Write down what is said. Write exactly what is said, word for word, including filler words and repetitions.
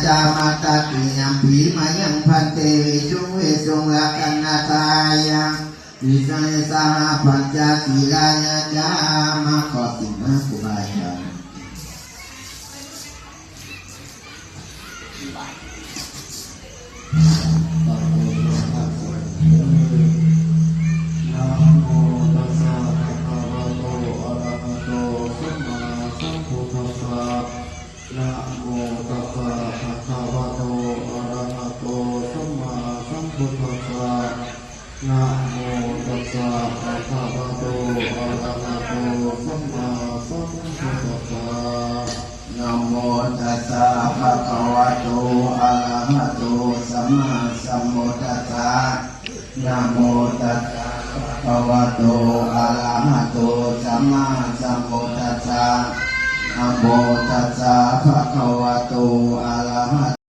Yāmatā tiyampi mayaṃ bhante visuṃ visuṃ rakkhaṇatthāya tisaraṇena saha pañca sīlāni yācāma. ขอสิบห้า ครูบาอาจารย์ Namo tassa bhagavato arahato sammāsambuddhassa. Namo tassa bhagavato arahato sammāsambuddhassa. Namo tassa bhagavato arahato sammāsambuddhassa. Namo tassa bhagavato arahato sammāsambuddhassa. Namo tassa bhagavato arahato sammāsambuddhassa. Namo tassa bhagavato